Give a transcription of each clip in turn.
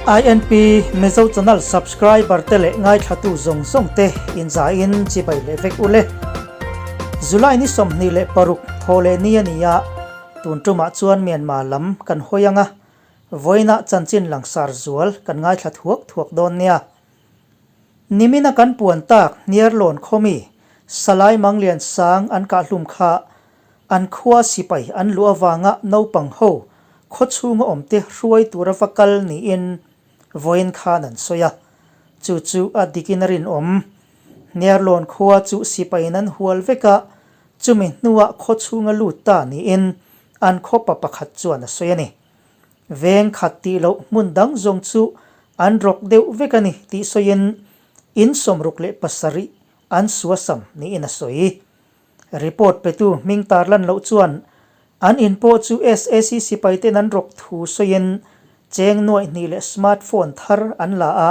INP Mizo Channel subscriber te leh ngaithlatu zawng zawng te inzaiin chibai leh vek ule. July ni 26 thaw leh ni a ni a, tun tumah chuan Myanmar lam kan hawi ang a, vawiinah chanchin langsar zual kan ngaithla thuak thuak dawn nia. Nimina kan puan tak Hniarlawn khawmi Salai Manglian Sang an kahhlum kha An khua sipai an luh avanga naupang ho khaw chhunga awmte hruai tura va kal niin vawiin khan an sawi a, chu chu a dikin a rinawm. Hniarlawn khua chu sipaiin an hual vek a, chumi hnuah khaw chhunga lut ta niin an khawpa pakhat chuan a sawi a ni. Veng khat tih loh hmun dang zawng chu an rawk deuh vek a ni tih sawiin in 67 an suasam niin a sawi. Report petu hming tarlan loh chuan an in pawh chu SAC sipai ten an rawk thu sawiin cheng nuaih hnih leh smart phone thar an la a,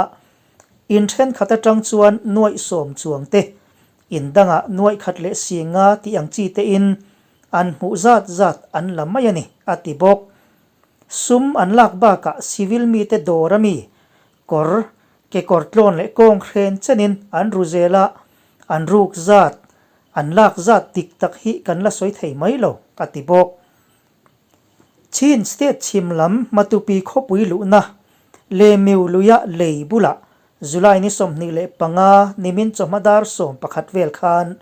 in thenkhat atang chuan nuaih sawm chuang te, in dangah nuaih khat leh si nga tih ang chi tein an hmuh zat zat an la mai a ni, a ti bawk. Sum an lak bakah civil mite dawr a mi Kawr, kekawr tlawn leh kawng hren chenin an ru zel a, an ruk zat, an lak zat dik tak hi kan la sawi thei mai lo, a ti bawk. Chin State chhim lam Matupi khawpui luhna Lemiu luia lei bulah July ni 25 nimin chawhma dar 11 vel khan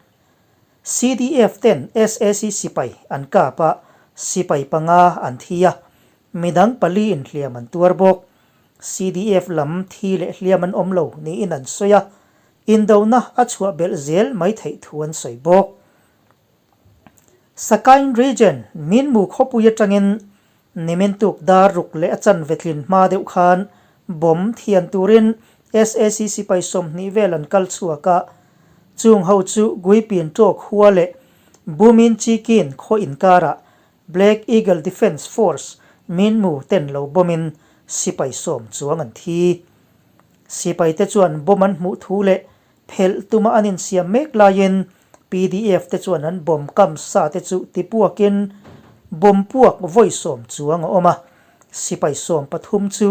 CDF ten sac sipai an kap a, sipai panga an thi a, midang pali inhliam an tuar bawk. CDF lam thi leh hliam an awm lo niin an sawi a, indona a chhuah belh zel mai theih thu an sawi bawk. Sakaing Region, Minmu khawpui atangin nimin tuk dar ruk leh a chanve tlin hma deuh khan bomb thian turin sac sipai 20 vel an kal chhuak a, chung ho chu Guipin Tawk khua leh Bumin Chikin khaw inkarah Black Eagle Defence Force Minmu ten lo bawmin sipai sawm chuang an thi. Sipai te chuan bomb an hmuh thu leh phelh tuma an insiam mek laiin PDF te chuan an bomb kam sa te chu tipuakin bomb puak vawi sawm chuang a awm a, sipai 13 chu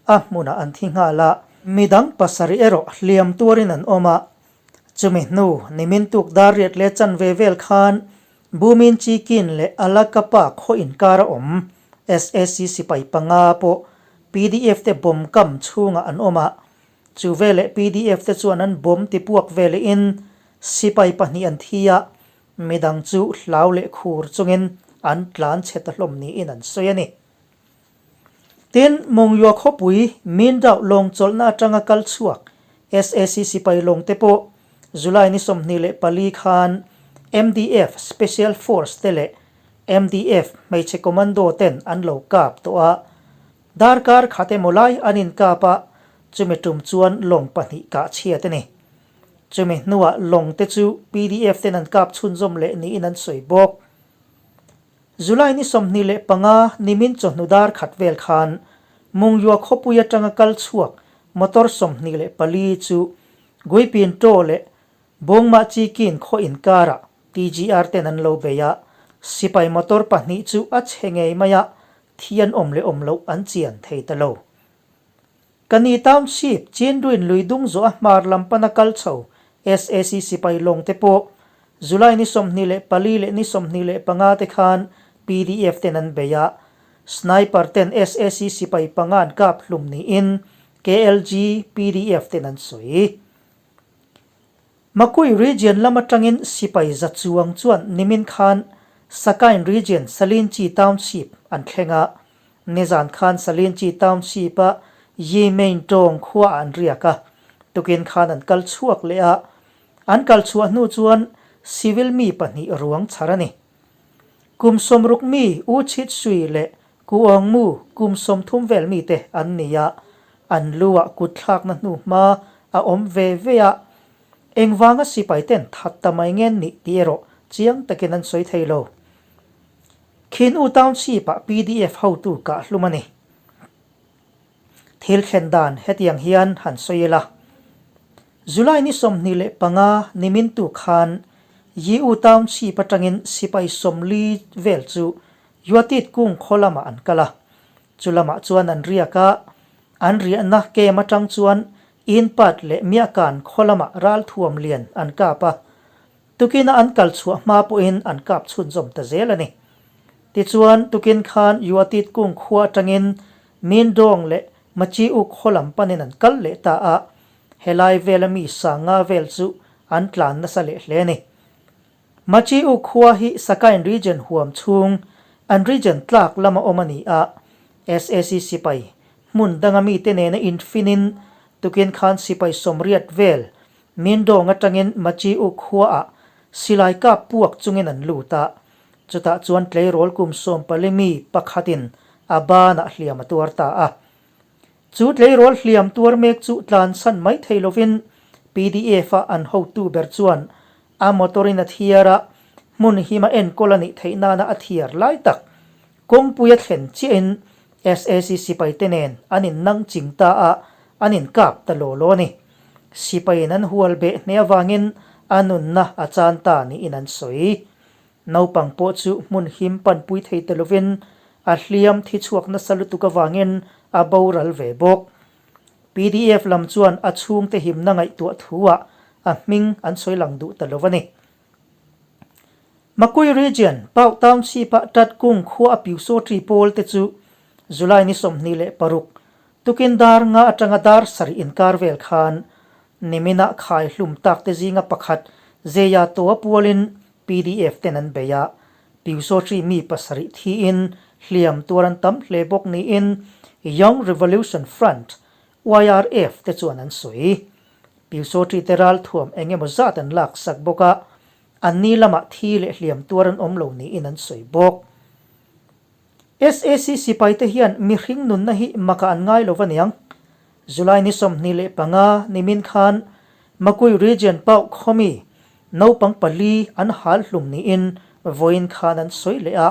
a hmunah an thi nghal a. Midang pasarih erawh hliam tuarin an awm a, chumi hnu nimin tuk dar riat leh chanve vel khan Bumin Chikin leh Alakapa khaw inkar a awm sac sipai panga pawh pdf te bomb kam chhungah an awm a, chu veleh pdf te chuan an bomb ti puak velehin sipai pahnih an thi a, midang chu hlau leh khur chungin an tlan chhe ta hlawm niin an sawi a ni. Tin, Mongyua khawpui Mindao lawng chawlhna atanga kal chhuak sac sipai lawng te pawh July ni 24 khan MDF Special Force te leh MDF hmeichhe commando ten an lo kap tawh a, darkar khat emaw lai an inkap a, chumi tum chuan lawng pahnih kah chhiat a ni. Chumi hnuah lawng te chu pdf ten an kap chhunzawm leh niin an sawi bawk. July ni 25 nimin chawhnu dar khat vel khan Mungyua khawpui atanga kal chhuak motor 24 chu Guipin To leh Bawngmah Chikin khaw inkarah TGR ten an lo bei a, sipai motor pahnih chu a chhe ngei mai a, thi an awm leh awm loh an chian thei ta lo. Kani Township, Chinduin lui dung zawh a hmar lam pana kal chho sac sipai lawng te pawh July ni 24 leh ni 25 te khan pdf ten an bei a, sniper ten sac sipai panga an kap hlum niin KLG pdf ten an sawi. Makui Region lam atangin sipai za chuang chuan nimin khan Sakaing Region Salinchi Township an thleng a, nizan khan Salinchi Township-a Yimein tawng khuaah an riak a, tukin khan an kal chhuak leh a, an kal chhuah hnu chuan civil mi pahnih ruang chhar a ni. Kum 60 mi U Chit Sui leh Ku Aung Mu kum 30 vel mite an ni a, an lu ah kut thlakna hnu hma a awm ve ve a, engvanga sipai ten that ta mai ngen nih tih erawh chiang takin an sawi thei lo. Khin U Township ah pdf hotu kah hlum a ni. Thil thlen dan hetiang hian han sawi ila. July ni 25 nimin tu khan Yi U Township atangin sipai 40 vel chu Yuatit kung khaw lamah an kal a, chu lamah chuan an riak a, An riahna camp atang chuan Inpat leh Miahkan khaw lamah ralthuam lian an kap a, tukina an kal chhuah hma pawhin an kap chhunzawm ta zel a ni. Tichuan, tukin khan Yuatit kung khua atangin Mindong leh Machiu khaw lam panin an kal leh ta a, helai vela mi sanga vel chu an tlan nasa leh hle a ni. Machiu khua hi Sakain Region huam chhung an region tlak lama awm a ni a, sac sipai hmun danga mite nena infinin tukin khan sipai sawmriat vel Mindong atangin Machiu khuaah silai kap puak chungin an lut a, chutah chuan tleirawl kum 14 mi pakhatin a banah hliam a tuar ta a. Chu tleirawl hliam tuar mek chu tlansan mai thei lovin PDF-a an hotu ber chuan A motor in a thiar a, hmun him a enkawl a nih theih nana a thiar lai tak kawngpui a thlen chiah in sac sipai te nen an in nang ching ta a, an in kap ta law law a ni. Sipai in an hual beh hneh avangin a nunna a chan ta niin an sawi. Naupang pawh chu hmun him panpui thei ta lovin a hliam thi chhuak nasa lutuk avangin a boral ve bawk. Pdf lam chuan a chhungte himna ngaihtuah thuah a hming an sawi lang duh ta lo a ni. Makui Region, Pau Township-a Tatkung khua a Pyusawṭi pawl te chu July ni 26, tukin dar nga atanga dar sarih inkar vel khan niminah khai hlum tak te zinga pakhat Zeia Toa pualin pdf ten an bei a, Pyusawṭi mi pasarih thiin hliam tuar an tam hle bawk niin Young Revolution Front, YRF, te chuan an sawi. Pyusawṭi te ralthuam eng emaw zat an lak sak bawk a, anni lamah thi leh hliam tuar an awm lo niin an sawi bawk. Sac sipai te hian mihring nunna hi maka an ngai lo va niang. July ni 25 nimin khan Makui Region Pau khawmi naupang pali an hal hlum niin vawiin khan an sawi leh a,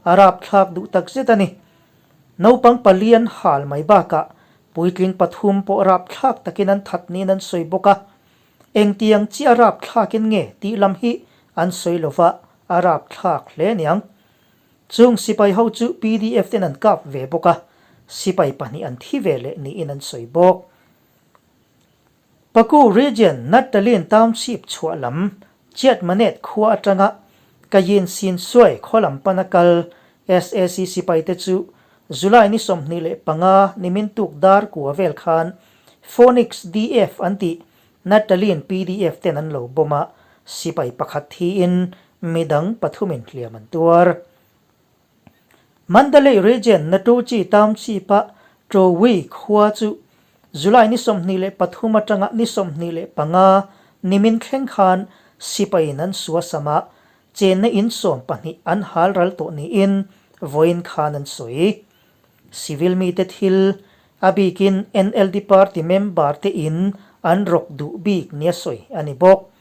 a rapthlak duh takzet a ni. Naupang pali an hal mai bakah puitling pathum pawh rapthlak takin an that niin an sawi bawk a, engtiang chiah rapthlakin nge tih lam hi an sawi lova a rapthlak hle niang. Chung sipai ho chu pdf ten an kap ve bawk a, sipai pahnih an thi ve leh niin an sawi bawk. Paku Region Nattalin Township chhuah lam Chiatmanet khua atanga Kayin Sin Suai khaw lam pana kal sac sipai te chu July ni 25 nimin tuk dar kua vel khan Phoenix DF an tih Nattalin pdf ten an lo bawm a, sipai pakhat thiin midang pathumin hliam an tuar. Mandalay Region Natuchi Township-a Ṭawi khua chu July ni 23 atanga ni 25 nimin thleng khan sipaiin an suasam a, chenna in sawmpahnih an hal ral tawh niin vawiin khan an sawi. Civil mite thil, a bikin NLD party member te in an rawk duh bik nia sawi a ni bawk.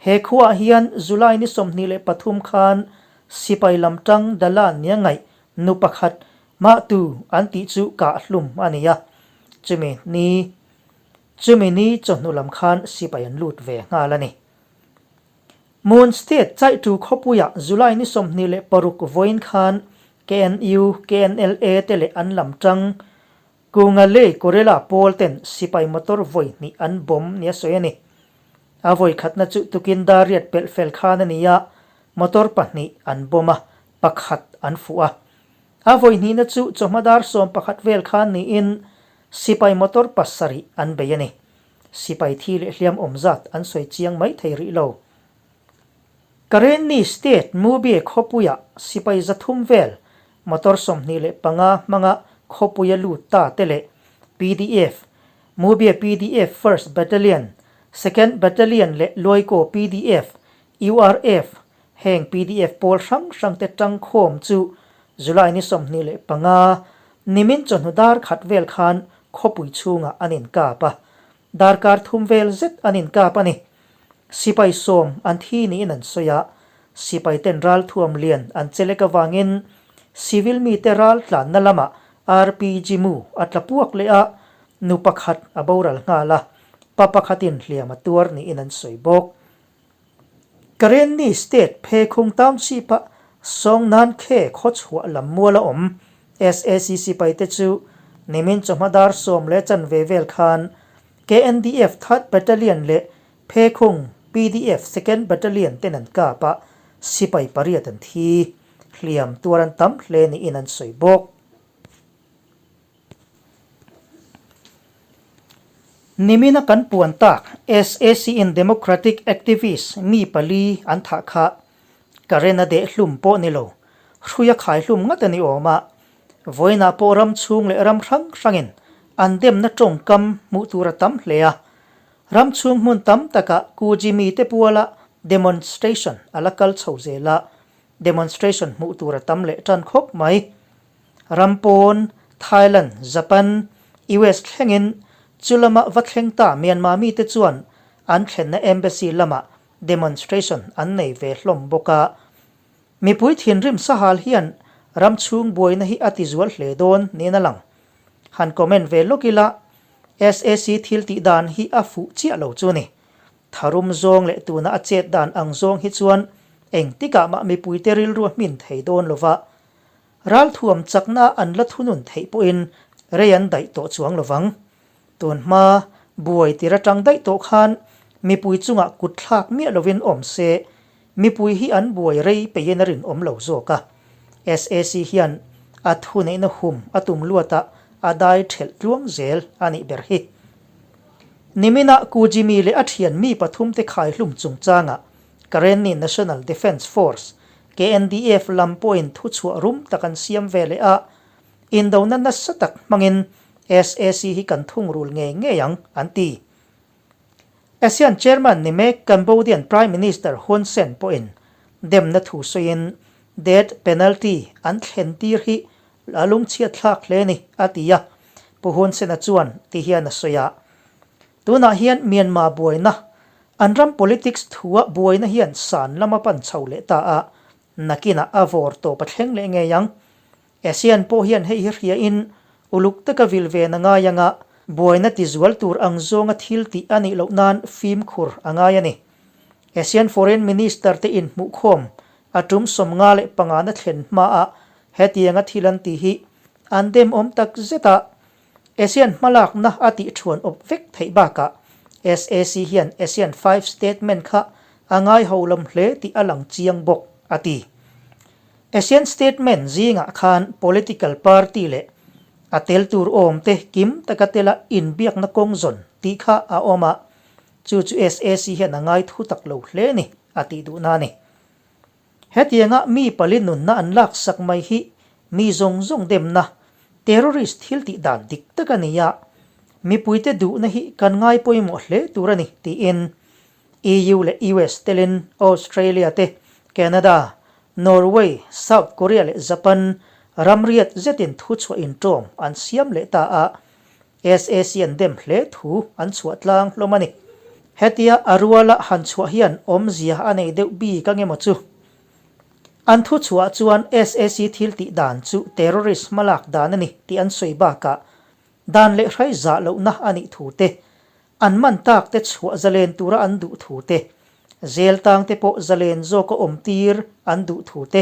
He khuaah hian July ni 23 khan sipai lam tang Dalan nia ngaih nu pakhat Mahtu an tih chu kah hlum a ni a, chumi ni chumi ni chawhnu lam khan sipai an lut ve nghal a ni. Moon State Chaitu khawpuiah July ni 26 vawiin khan KNU, KNLA te leh an lam tang Kungalei Gorilla pawl ten sipai motor vawi hnih an bomb nia sawi a ni. A vawi khatna chu tukin dar riat pelh fel khan a ni a, motor pahnih an bomb a, pakhat an fuh a. A vawi hnihna chu chawhma dar sawmpakhat vel khan niin sipai motor pasarih an bei a ni. Sipai thi leh hliam awm zat an sawi chiang mai thei rih lo. Karenni State Mubye khawpuiah sipai zathum vel motor 25 hmanga khawpuia lut ta te leh pdf, Mubye pdf First Battalion, Second Battalion leh Luaikaw pdf, URF, heng pdf pawl hrang hrang te tangkhawm chu July ni 25 nimin chawhnu dar khat vel khan khawpui chhungah an inkap a, darkar thum vel zet an inkap a ni. Sipai sawm an thi niin an sawi a, sipai ten ralthuam lian an chelek avangin civil mite ral tlanna lamah RPG mu a tla puak leh a, nu pakhat a boral nghal a, pa pakhatin hliam a tuar niin an sawi bawk. Karenni State Phekhung Township-a Songnan Khe khawchhuah lam muala awm sac sipaite chu Nimin chawhma dar 10 leh chanve vel khan KNDF Third Battalion leh Phekhung pdf Second Battalion ten an kap a, sipai pariat an thi. Hliam tuar an tam hle niin an sawi bawk. Nimina kan puan tak SAC in Democratic activist mi pali an thah kha Karen a deh hlum pawh ni lo, hruia khai hlum ngat a ni awm a. Vawiinah pawh ram chhung leh ram hrang hrangin an demna tawngkam hmuh tur a tam hle a. Ram chhung hmun tam takah Ku Jimmy te puala demonstration a la kal chho zel a, demonstration hmuh tur a tam leh tan khawp mai. Ram pawn, Thailand, Japan, US thlengin chu lama va thleng ta Myanmar mite chuan an thlenna embassy lamah demonstration an nei ve hlawm bawk a. Mipui thinrim sahal hian ram chhung buaina hi a tizual hle dawn niin a lang. Han comment ve lawk ila, SAC thil tih dan hi a fuh chiah lo chu ni. Tharum zawng leh tuna a chet dan ang zawng hi chuan engtikah mah mipuite rilru a hmin thei dawn lova, Ralthuam chakna an la thunun theih pawhin rei an daih tawh chuang lovang. Tun hma buai tir atang daih tawh khan mipui chungah kut thlak miah lovin awm se, mipui hi an buai rei peiin a rinawm lo zawk a. SAC hian a thuneihna hum a tum luatah a dai thelh tluang zel a nih ber hi. Niminah Ku Jimmy leh a thian mi pathumte khaihlum chungchangah Karenni National Defence Force, KNDF, lam pawhin thuchhuah rum tak an siam ve leh a, indona nasa tak hmangin SAC hi kan thungrul ngei ngei ang, an ti. ASEAN Chairman ni mek Cambodian Prime Minister Hun Sen pawhin demna thu sawiin death penalty an thlen tir hi a lungchhiat thlak hle ni, a ti a. Pu Hun Sen-a chuan ti hian a sawi a, Tunah hian Myanmar buaina, an ram politics thua buaina hian san lama pan chho leh ta a, nakinah a vawr tawp a thleng leh ngei ang. ASEAN pawh hian hei hi hriain uluk taka vil ven a ngai ang a, buaina tizual tur ang zawnga thil tih a nih loh nan fimkhur a ngai a ni. ASEAN Foreign Minister te inhmuhkhawm a tum 55 na thlen hmaah hetianga thil an ti hi an demawm tak zet a, ASEAN hmalakna a tih thuan awp vek theih bakah SAC hian ASEAN Five Statement kha a ngai ho lam hle tih a lang chiang bawk, a ti. ASEAN Statement zingah khan political party leh a tel tur awmte kim taka tela inbiakna kawng zawn tih kha a awm a, chu chu SAC hian a ngai thu tak lo hle ni, a tih duhna a ni. Hetianga mi pali nunna an laksak mai hi mi zawng zawng demna, terrorist thil tih dan dik tak a ni a, mipuite duhna hi kan ngai pawimawh hle tur a ni, tiin EU leh US telin Australia te, Canada, Norway, South Korea leh Japan ramriat zetin thuchhuah inṭawm an siam leh ta a, SAC an dem hle thu an chhuah tlang hlawm a ni. Hetia a ruala han chhuah hian awmzia a nei deuh bik ang emaw chu? An thu chhuah chuan SAC thil tih dan chu terrorist hmalak dan a ni tih an sawi bakah dan leh hrai zah lohna a nih thu te, an man tak te chhuah zalen tura an duh thu te, zel tang te pawh zalen zawka awm tir an duh thu te,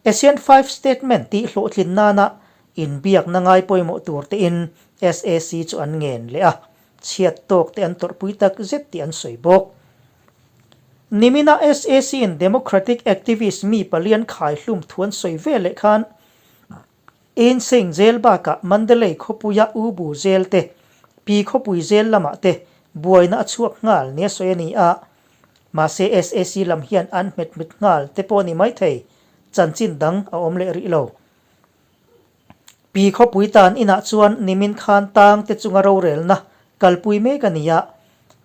ASEAN Five Statement tih hlawhtlin nana inbiakna ngai pawimawh tur tein SAC chu an ngen leh a, chhiat tawk te an tawrhpui tak zet tih an sawi bawk. Nimina SAC-in Democratic activist mi palian khaihlum thu an sawi ve leh khan Insein jail bakah Mandalay khawpuia U Bu jail te, Pi khawpui jail lamah te buaina a chhuak nghal nia sawi a ni a. Mahse SAC lam hian an hmet mit nghal te pawh a ni maithei, chanchin dang a awm leh rih lo. Pi khawpui tan inah chuan nimin khan tang te chunga rorelna kalpui mek a ni a,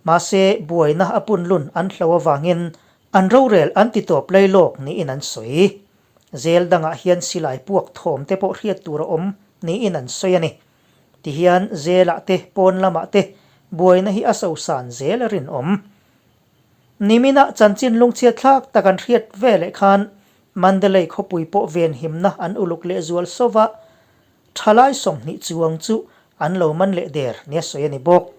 mahse buaina a punlun an hlo avangin an rorel an ti tawp lailawk niin an sawi. Zel dangah hian silai puak thawm te pawh hriat tur a awm niin an sawi a ni. Tihian zelah te pawn lamah te buaina hi a sosan zel a rinawm. Niminah chanchin lungchhiat thlak tak an hriat ve leh khan Mandalay khawpui pawh venhimna an uluk leh zual sova, thalai 20 chuang chu an lo man leh der nia sawi a ni bawk.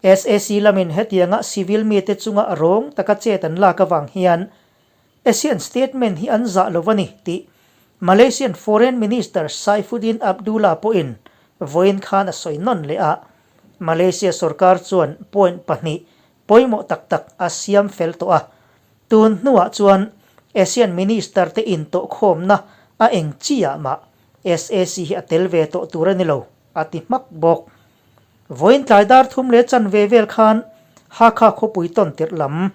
SAC lamin hetianga civil mite chunga rawng taka chet an lak avang hian ASEAN statement hi an zah lo a ni tih Malaysian Foreign Minister Saifuddin Abdullah pawhin vawiin khan a sawi nawn leh a, Malaysia sorkar chuan point pahnih pawimawh tak tak a siam fel tawh a, tun hnuah chuan ASEAN Minister te intawhkhawmna a eng chi ah mah sac hi a tel ve tawh tur a ni lo, a ti hmak bawk. Vawiin tlai dar thum leh chanve vel khan Hakha khawpui tawn tirh lam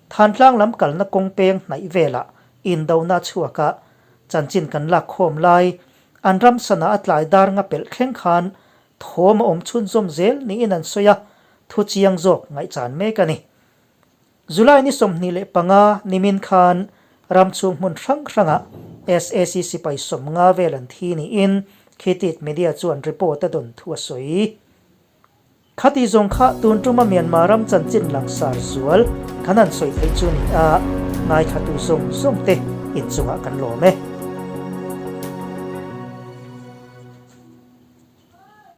Thantlang lam kalna kawng peng hnaih velah indona chhuak a, chanchin kan lak khawm lai an ram sana a tlai dar nga pelh thleng khan thawm a awm chhunzawm zel niin an sawi a, thu chiang zawk ngaihchan mek a ni. July ni 25 nimin khan ram chhung hmun hrang hrangah sac sipai 50 vel an thi niin Khitit Media chuan report a dawn thu a sawi. Khati zawng kha tun tuma Myanmar ram chanchin langsar zual kan han sawi theih chu ni a, ngaithlatu zawng zawng te inchungah kan lawm e.